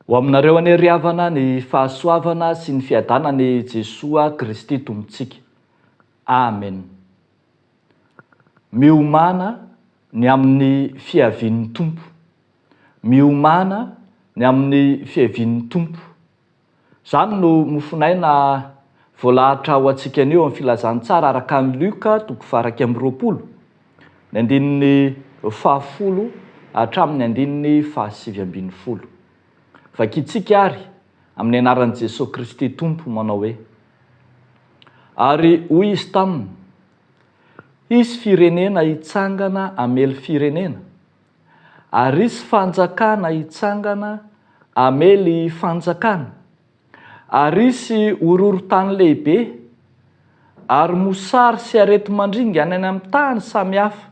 Ho aminareo anie ry havana ny fahasoavana sy ny fiadanan'i Jesoa Kristy Tompontsika. Amen. Miomàna ny amin'ny fiavian'ny Tompo. Miomàna ny amin'ny fiavian'ny Tompo. Izany no mofonaina voalahatra ho antsika anio amin'ny Filazantsara araka an'i Lioka toko faha-21, ny andininy fahafolo hatramin'ny andininy fahasivy ambin'ny folo. Vakintsika àry amin'ny anaran'i Jesoa Kristy Tompo manao hoe, Ary hoy Izy taminy, Hisy firenena hitsangana hamely firenena, Ary hisy fanjakana hitsangana hamely fanjakana, ary hisy horohorontany lehibe, ary mosary sy areti-mandringana any amin'ny tany samihafa,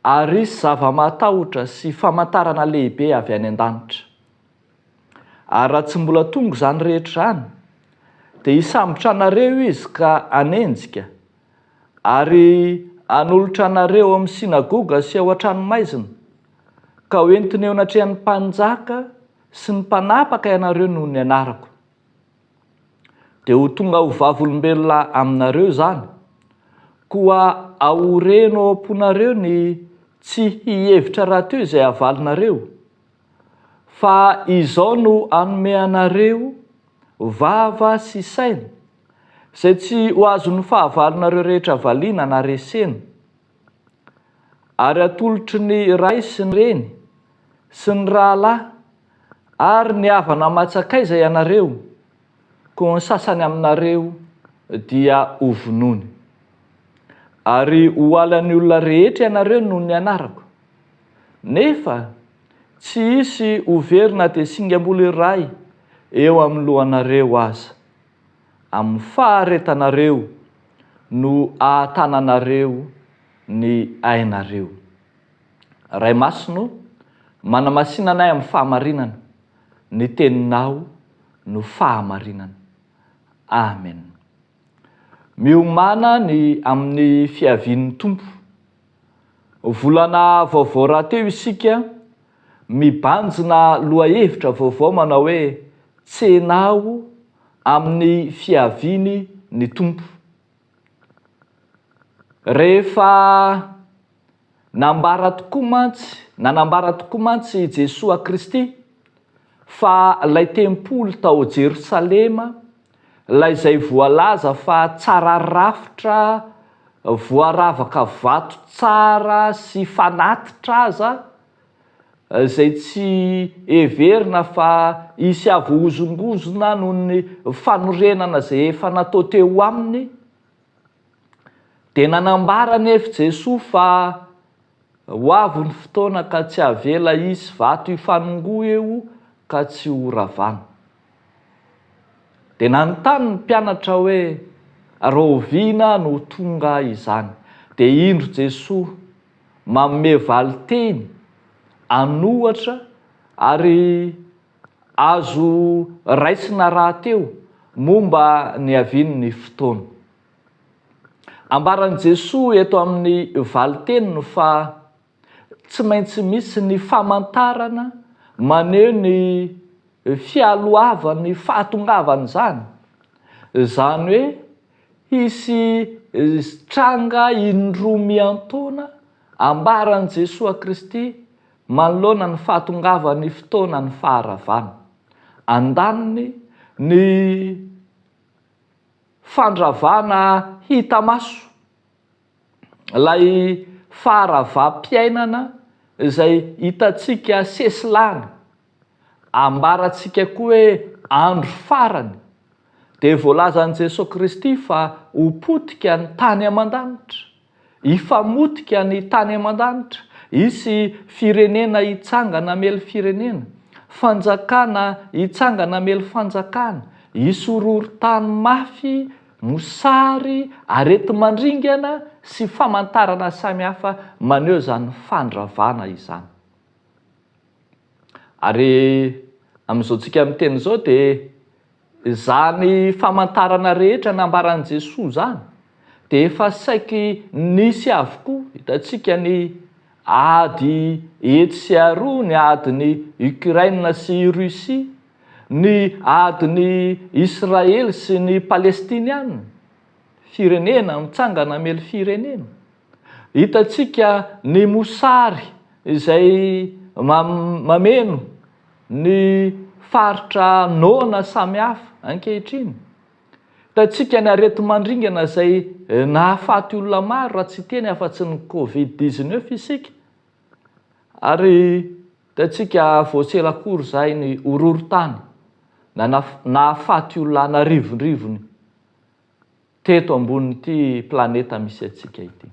ary hisy zava-mahatahotra sy famantarana lehibe avy any an-danitra. Ary raha tsy mbola tonga izany rehetra izany, dia hisambotra anareo izy ka hanenjika, Ary hanolotra anareo ao amin'ny synagoga sy ao an-tranomaizina, ka hoentiny eo anatrehan'ny mpanjaka sy ny mpanapaka ianareo noho ny anarako. Dia ho tonga ho vavolombelona aminareo izany. Koa aoreno ao am-ponareo ny tsy hihevitra rahateo izay havalinareo, fa izao no hanome anareo vava sy saina, Izay tsy ho azon'ny fahavalonareo rehetra valiana na resena. Ary hatolotry ny ray sy ny reny, sy ny rahalahy, ary ny havana aman-tsakaiza ianareo, koa ny sasany aminareo dia hovonoiny. Ary ho halan'ny olona rehetra ianareo noho ny anarako. Nefa tsy hisy ho very na dia singam-bolo iray eo amin'ny lohanareo aza. Amin'ny faharetanareo no ahatananareo ny ainareo. Ray Masina o, manamasina anay amin'ny fahamarinana, ny Teninao no fahamarinana. Amen. Miomàna ny amin'ny fiavian'ny Tompo. Volana vaovao rahateo isika mibanjina lohahevitra vaovao manao hoe Tsenao amin'ny fiaviany ny Tompo. Rehefa nambara tokoa mantsy, nanambara tokoa mantsy i Jesoa Kristy fa ilay tempoly tao Jerosalema, ilay izay voalaza fa tsara rafitra, voaravaka vato tsara sy fanatitra aza, izay tsy heverina fa hisy havohozongozona noho ny fanorenana izay efa natao teo aminy, dia nanambara anefa Jesoa fa ho avy ny fotoana ka tsy havela hisy vato hifanongoa eo ka tsy ho ravana. Dia nanontany ny mpianatra hoe, Rahoviana no ho tonga izany? Dia indro Jesoa manome valinteny an'ohatra ary azo raisina rahateo momba ny havian'ny fotoana. Ambaran'i Jesoa eto amin'ny valinteniny fa tsy maintsy misy ny famantarana maneho ny fialohavan'ny fahatongavan'izany, izany hoe Hisy tranga indroa miantaona ambaran'i Jesoa Kristy manoloana ny fahatongavan'ny fotoanan'ny faharavana. Andaniny ny fandravana hita maso, ilay faharavam-piainana izay hitantsika sesilany Ambarantsika koa hoe andro farany dia voalazan'i Jesoa Kristy fa ho potika ny tany aman-danitra, hifamotika ny tany aman-danitra, hisy firenena hitsangana hamely firenena, fanjakana hitsangana hamely fanjakana, hisy horohorontany mafy, mosary, areti-mandringana sy famantarana samihafa maneho izany fandravana izany. Ary amin'izao tsika miteny izao dia izany famantarana rehetra nambaran'i Jesoa izany dia efa saiky nisy avokoa. Hitantsika ny Ady etsy sy aroa, ny adin'i Ukraine sy i Russie, ny adin'i Israely sy ny Palestiniana, firenena mitsangana hamely firenena. Hitantsika ny mosary izay mameno ny faritra noana samihafa ankehitriny. Hitantsika ny areti-mandringana izay nahafaty olona maro raha tsy hiteny afa-tsy ny covid 19 isika. Ary hitantsika vao tsy ela akory izay ny horohorontany nahafaty olona an'arivonirivony teto ambonin'ity planeta misy antsika ity.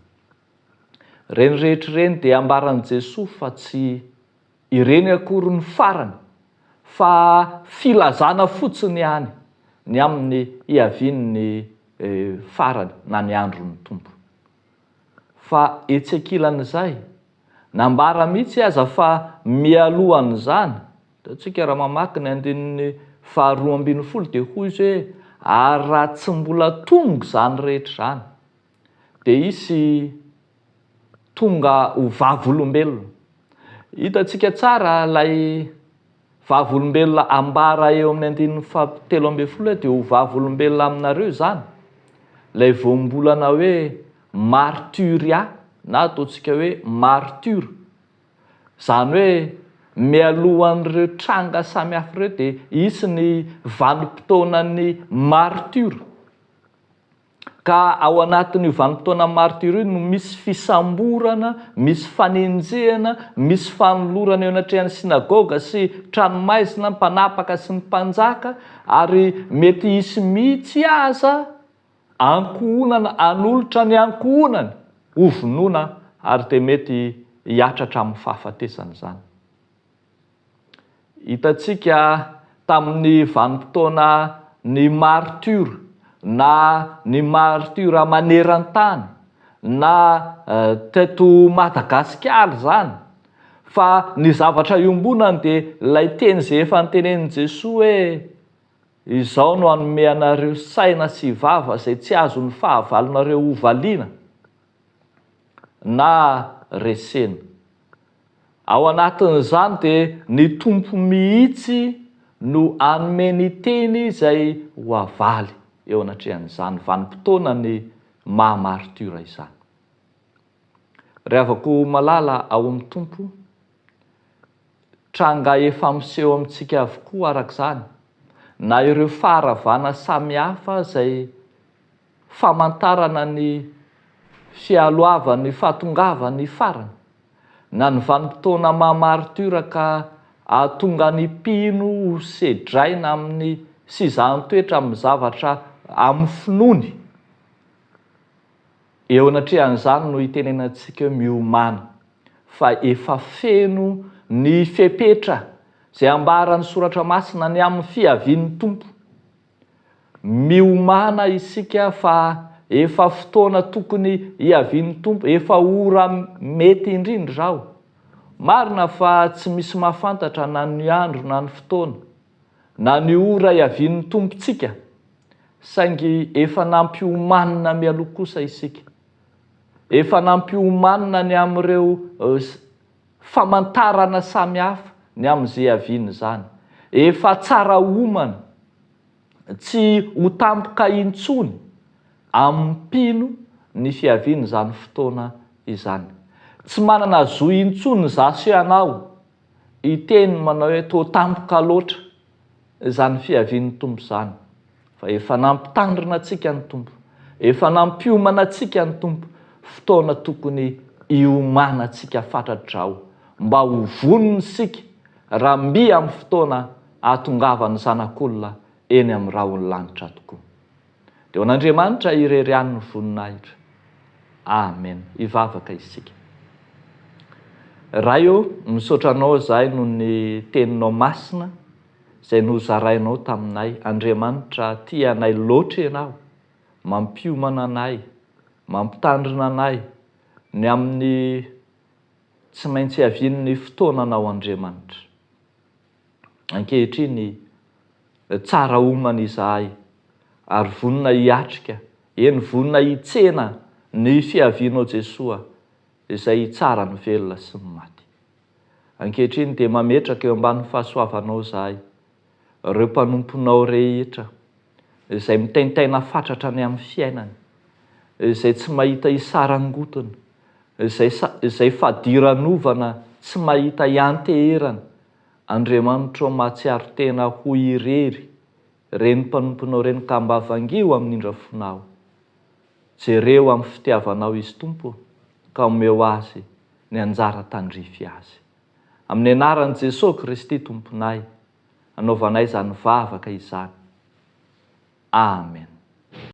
Ireny rehetra ireny dia ambaran'i Jesoa fa tsy ireny akory ny farany fa filazana fotsiny ihany ny amin'ny hiavian'ny farany na ny andron'ny Tompo. Fa etsy ankilan'izay, nambara mihitsy aza fa mialohan'izany, Hitantsika raha mamaky ny andininy faharoa ambinifolo dia hoy izy hoe, ary raha tsy mbola tonga izany rehetra izany, dia hisy tonga ho vavolombelona. Hitantsika tsara ilay vavolombelona ambara eo amin'ny andininy fahatelo ambinifolo hoe dia ho vavolombelona aminareo izany, ilay voambolana hoe martyria na ataontsika hoe martyr. Izany hoe mialohan'ireo tranga samihafa ireo dia hisy ny vanim-potoanan'ny martyr. Ka ao anatin'io vanim-potoana martyr io no misy fisamborana, misy fanenjehana, misy fanolorana eo anatrehan'ny synagoga sy tranomaizina, mpanapaka sy ny mpanjaka, ary mety hisy mihitsy aza ankohonana hanolotra ny ankohonany hovonoina ary dia mety hihatra hatramin'ny fahafatesana izany. Hitantsika tamin'ny vanim-potoana ny martyrs na ny martyrs maneran-tany na teto Madagasikara izany fa ny zavatra iombonany dia ilay teny izay efa notenenin'i Jesoa hoe Izao no hanome anareo saina sy vava izay tsy azon'ny fahavalonareo hovaliana na resena. Ao anatin'izany dia ny Tompo mihitsy no hanome ny teny izay ho avaly eo anatrehan'izany vanim-potoanan'ny maha martyr izany. Ry havako malala ao amin'ny Tompo, Tranga efa miseho amintsika avokoa araka izany na ireo faharavana samihafa izay famantarana ny fialohavan'ny fahatongavan'ny farany, na ny vanim-potoana maha martyr ka ahatonga ny mpino ho sedraina amin'ny sy zahan-toetra amin'ny zavatra amin'ny finoany. Eo anatrehan'izany no itenenantsika hoe miomàna. fa efa feno ny fepetra izay ambaran'ny Soratra Masina ny amin'ny fiavian'ny Tompo. Miomàna isika fa efa fotoana tokony hiavian'ny Tompo, efa ora mety indrindra izao. Marina fa tsy misy mahafantatra na ny andro na ny fotoana, na ny ora hiavian'ny Tompontsika, saingy efa nampiomanina mialoha kosa isika. Efa nampiomanina ny amin'ireo famantarana samihafa ny amin'izay hiavian'izany. Efa tsara omana, tsy ho tampoka intsony amin'ny mpino ny fiavian'izany fotoana izany. Tsy manana zo intsony izaho sy ianao hiteny manao hoe toa tampoka loatra izany fiavian'ny Tompo izany, fa efa nampitandrina antsika ny Tompo, efa nampiomana antsika ny Tompo, fotoana tokony hiomanantsika fatratra ao, mba ho vonona isika raha mby amin'ny fotoana hahatongavan'ny Zanak'olona eny amin'ny rahon'ny lanitra tokoa. Dia ho an'Andriamanitra irery ihany ny voninahitra. Amen. Hivavaka isika. Ray ô, misaotra Anao izahay noho ny Teninao masina izay nozarainao taminay. Andriamanitra tia anay loatra Ianao, mampiomana anay, mampitandrina anay ny amin'ny tsy maintsy hiavian'ny fotoananao Andriamanitra. Ankehitriny, tsara omana izahay ary vonona hiatrika, eny vonona hitsena ny fiavianao Jesoa. Izay hitsara ny velona sy ny maty. Ankehitriny dia mametraka eo ambany fahasoavanao izahay, ireo mpanomponao rehetra izay mitaintaina fatratra ny amin'ny fiainany, izay tsy mahita hisarangotana, izay izay fadiranovana tsy mahita hianteherana, Andriamanitra ô mahatsiaro tena ho irery ireny mpanomponao ireny ka mba vangio amin'ny indra fonao. Jereo amin'ny fitiavanao izy Tompo ka omeo azy ny anjara tandrify azy. Amin'ny anaran'i Jesoa Kristy Tomponay anaovanay izany vavaka izany. Amen.